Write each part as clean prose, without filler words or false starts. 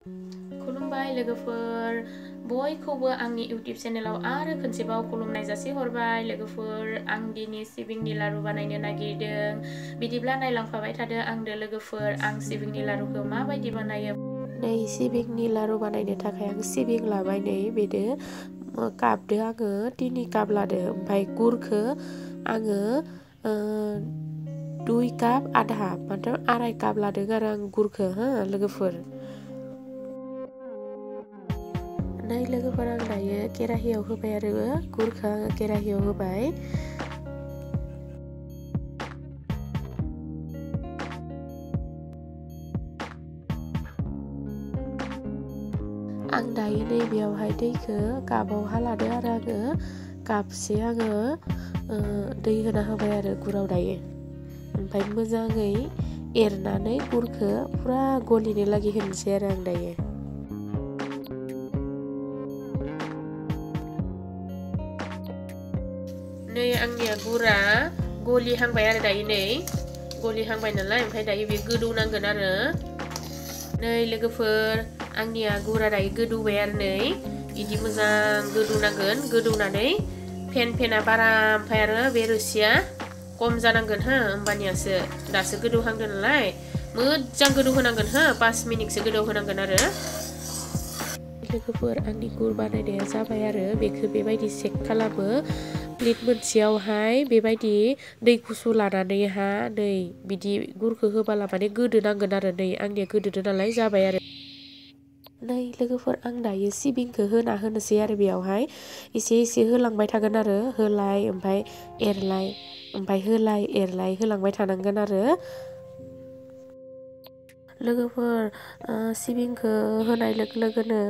खुलुमबाय लोगोफोर बयखौबो आंनि इउटिउब चेनेलाव आरो खनसेबाव खुलुमनाय जासिहरबाय लोगोफोर आं दिनै सिबिंनि लारु बानायनो नागिरदों बिदिब्ला नायलांफाबाय थादो आंदो लोगोफोर आं सिबिंनि लारुखौ माबायदि बानायो नै सिबिंनि लारु बानायनो थाखाय आं सिबिं लाबाय नै बेदो कापदो आङो 3 काप लादो ओमफ्राय गुरखौ आङो 2 काप आधा मतलब 2.5 काप लादों आरो आं गुरखौ हो लोगोफोर नै लोगोफोर आं दायो केराहियाव होबाय आरो गुरखौ आङो केराहियाव होबाय आं दायो नै बेयावहाय दैखौ कापावहा लादो आरो आङो कापसे आङो दै होना होबाय आरो गुराव दायो ओमफ्राय मोजाङै एरनानै गुरखौ पुरा गलिनो लागि होनोसै आरो आं दायो नै आंनिया गुरा गलिहांबाय आरो दायो नै गलिहांबाय नालाय ओमफ्राय दायो बे गोदौनांगोन आरो नै लोगोफोर आंनिया गुरा दायो गोदौबाय आरो नै इदि मोजां गोदौनांगोन गोदौनानै फेना बारा ओमफ्राय आरो बे रोसिया खम जानांगोन हो होमबानियासो दासो गोदौहांदों नालाय मोजां गोदौ होनांगोन हो 5 मिनिटसो गोदौ होनांगोन आरो लोगोफोर आंनि गुर बानायनाया जाबाय आरो बेखौ बेबायदि चेक खालामो प्लेट मोनसेयावहाय बेबायदि दै गुसु लानानैहा नै बिदि गुरखौ होबाला माने गोदोनांगोन आरो नै आंनिया गोदोदो नालाय जाबाय आरो नै लोगोफोर आं दायो सिबिंखौ होना होनोसै आरो बेयावहाय एसे होलांबाय थागोन आरो होलाय ओमफ्राय एरलाय ओमफ्राय होलाय एरलाय होलांबाय थानांगोन आरो लोगोफोर सिबिंखौ होनाय लोगो लोगोनो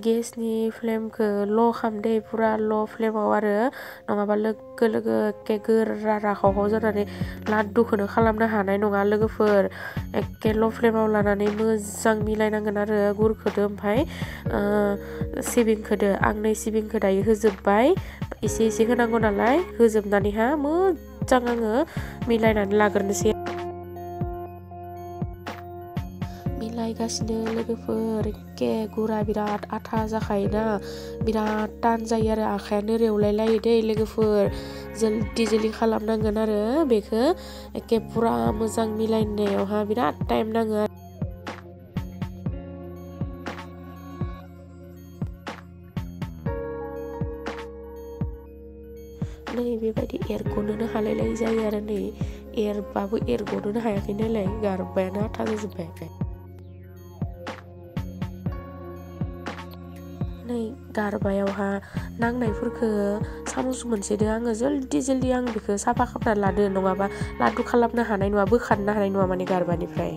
गेसनि फ्लेमखौ ल' खालामदे पुरा ल' फ्लेमाव आरो नङाबा लोगो लोगो एके गोरा राखाव जानानै लादुखौनो खालामनो हानाय नङा लोगोफोर एके ल' फ्लेमाव लानानै मोजां मिलायनांगोन आरो गुरखौदो ओमफ्राय सिबिंखौदो आं नै सिबिंखौ दायो होजोब्बाय एसे होनांगौ नालाय होजोबनानैहा मोजां आङो मिलायनानै लाग्रोनोसै मिलायगासिनो लोगोफोर एके गुरा बिराद आथा जाखायोना बिराद टान जायो आरो आखायानो रेवलाय लायो दै लोगोफोर जल्दि खालामनांगोन आरो बेखौ एके पुरा मोजां मिलायनायावहा बिराद टाइम नाङो नै बेबायदि एरग'नोनो हालायलाय जायो आरो नै एरबाबो एरग'नोनो हायाखै नालाय गारबायानो आथा जाजोब्बाय नै गारबायावहा नांनायफोरखौ सामुस मोनसेदो आङो जल्दि आं बेखौ साफा खालामना लादो नङाबा लादु खालामनो हानाय नङा बोखारनो हानाय नङा माने गारबानिफ्राय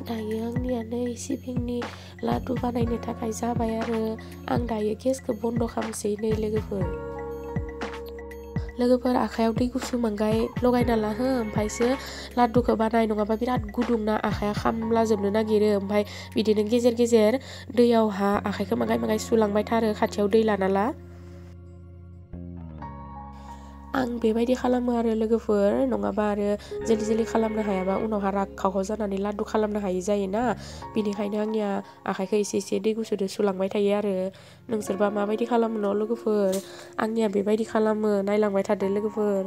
दायो आंनिया नै सिबिंनि लादु बानायनो थाखाय जाबाय आरो आं दायो गेसखौ बन्द खालामसै नै लोगोफोर आखायाव दै गुसु मोनगाय लगायना लाहो ओमफ्रायसो लादुखौ बानाय नङाबा बिराद गुदुंना आखाया खामलाजोबनो नागिरो ओमफ्राय बिदिनो गेजेर दैयावहा आखाइखौ मागाय सुलांबाय थारो खाथियाव दै लाना ला आं बेबायदि खालामो आरो लोगोफोर नङाबा आरो जल्दि खालामनो हायाबा उनावहा राखाव जानानै लादु खालामनो हायि जायोना बिनिखायनो आंनिया आखाइखौ एसे दै गुसुदो सुलांबाय थायो आरो नोंसोरबा माबायदि खालामो न' लोगोफोर आंनिया बेबायदि खालामो नायलांबाय थादो लोगोफोर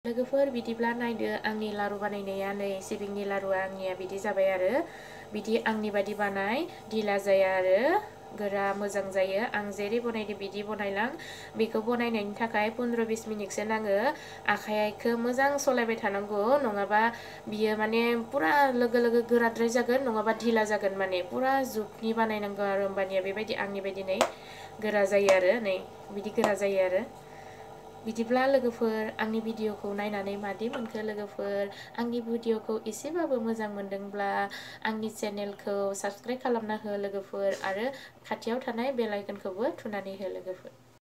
लोगोफोर बिदिब्ला नायदो आंनि लारु बानायनाया नै सिबिंनि लारुआ आंनिया बिदि जाबाय आरो बिदि आंनि बादि बानाय ढिला जाया आरो गोरा मोजां जायो आं जेरै बनायदो बिदि बनायलां बेखौ बनायनायनि थाखाय 15-20 मिनिटसो नाङो आखाइखौ मोजां सलायबाय थानांगौ नङाबा बियो माने पुरा लोगो गोराद्राय जागोन नङाबा ढिला जागोन माने पुरा जुगनि बानायनांगौ आरो होमबानिया बेबायदि आंनि बायदि नै गोरा जायो आरो नै बिदि गोरा जायो आरो बिदिब्ला लोगोफोर आंनि भिडिअखौ नायनानै मादि मोनखो लोगोफोर? आंनि भिडिअखौ एसेबाबो मोजां मोनदोंब्ला आंनि चेनेलखौ साबस्क्राइब खालामना हो लोगोफोर आरो खाथियाव थानाय बेल आइकनखौबो थुनानै हो लोगोफोर।